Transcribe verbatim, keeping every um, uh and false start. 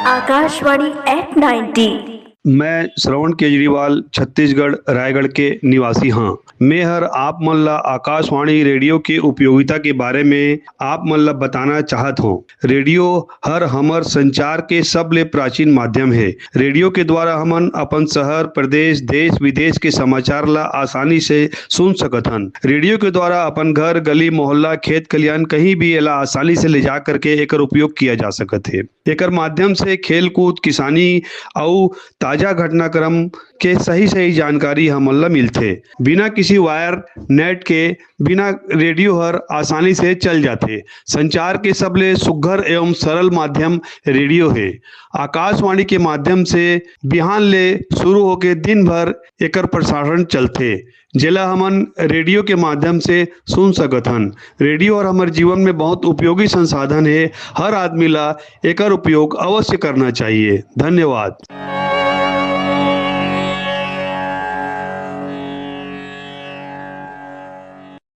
Akashvani eight ninety. मैं श्रवण केजरीवाल, छत्तीसगढ़, रायगढ़ के निवासी हाँ। मैं हर आप मन ला आकाशवाणी रेडियो के उपयोगिता के बारे में आप मन ला बताना चाहत हूँ। रेडियो हर हमर संचार के सबले प्राचीन माध्यम हे। रेडियो के द्वारा हमन अपन शहर, प्रदेश, देश विदेश के समाचार ला आसानी से सुन सकत हन। रेडियो के द्वारा अपन घर, गली, मोहल्ला, खेत खलियान कहीं भी एला आसानी से ले जा करके एकर उपयोग किया जा सकत हे। एकर माध्यम से खेल कूद, किसानी अउ ताजा घटनाक्रम के सही सही जानकारी हमन ला मिलथे। बिना किसी वायर नेट के, बिना रेडियो हर आसानी से चल जाथे। संचार के सबले सुघर एवं सरल माध्यम रेडियो हे। आकाशवाणी के माध्यम से बिहान ले शुरू होके दिन भर एकर प्रसारण चलथे, जेला हमन रेडियो के माध्यम से सुन सकत हन। रेडियो हर हमर जीवन में बहुत उपयोगी संसाधन हे। हर आदमी ला एकर उपयोग अवश्य करना चाहिए। धन्यवाद।